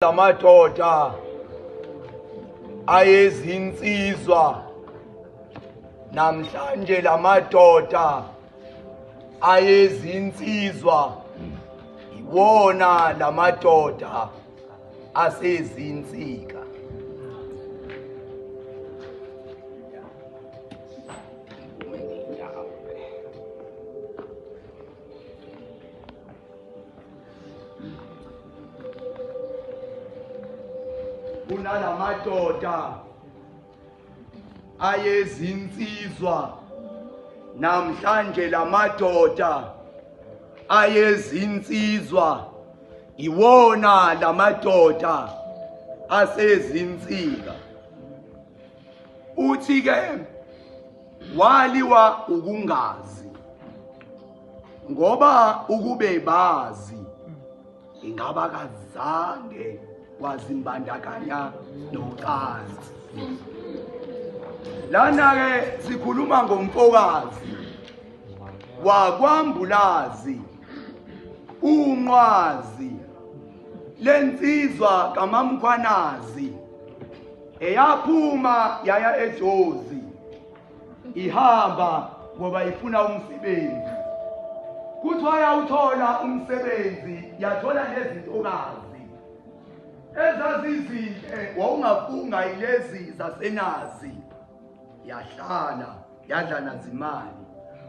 Amadoda ayezinsizwa namhlanje, lamadoda ayezinsizwa iwona lamadoda asezinsika. Kunalamadoda ayezinsizwa namhlanje, lamadoda ayezinsizwa iwona lamadoda asezinsika. Uthi ke waliwa ukungazi, ngoba ukube bazi ingaba kazange wazimbandakanya nocansi. Lana ke sikhuluma ngomfokazi wakwambulazi unqwazi lensizwa kaMamkhwanazi eyaphuma yaya eJozi ihamba ngoba ifuna umsebenzi. Kuthiwa yawuthola umsebenzi, yathola nezintokazi ezazizinhle wawungafunga ilezi zasenazi, yahlala yadla nazimali.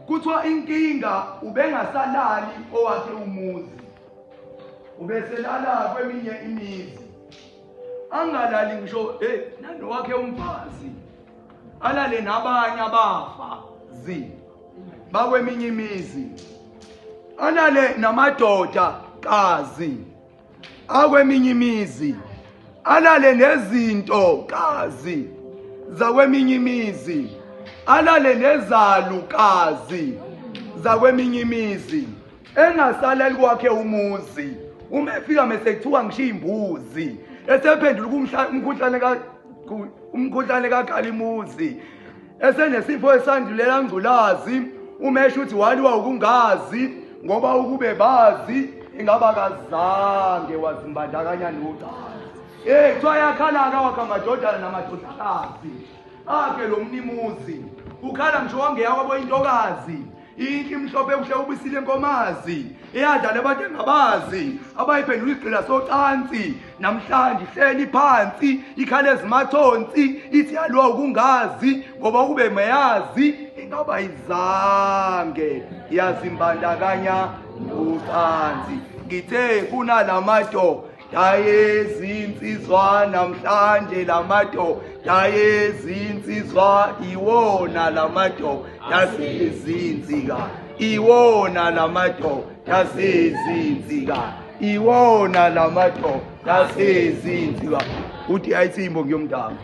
Kuthiwa inkinga ubengasalali owakhe umuzi, ubeselala kweminye imizi, angalali ngisho nanowakhe umfazi, alale nabanye abafazi bakweminye imizi, alale namadoda kazi akweminye imizi, alale nezinto kazi zakweminye imizi, alale nezalukazi zakweminye imizi, engasaleli kwakhe umuzi. Uma efika mese kuthiwa ngisho imbuzi, esephendula umkhuhlane kaKhalimuzi, esenesifo esandulela ngculazi. Uma esho ukuthi waliwa ukungazi, ngoba ukube bazi ingaba kazange wazimbandakanya nocansi. Kuthiwa yakhala-ke wakhe amadodana namadodakazi akhe lo mnimuzi, ukhala ngisho wangeyakwabo intokazi, inhle imhlophe kuhle ubisile enkomazi, eyadlala abantu engabazi abayiphendula isigqila socansi. Namhlanje ihleli phansi ikhala ezimathonsi, ithi yalwa ukungazi, ngoba ukube meyazi ingaba izange yazimbandakanya nocansi. Ngithe kunalamadoda ayezinsizwa namhlanje, lamadoda ayezinsizwa iwona lamadoda asezinsika, iwona lamadoda asezinsika, iwona lamadoda asezinsika. Uthi ayitsimbo ngiyomdala.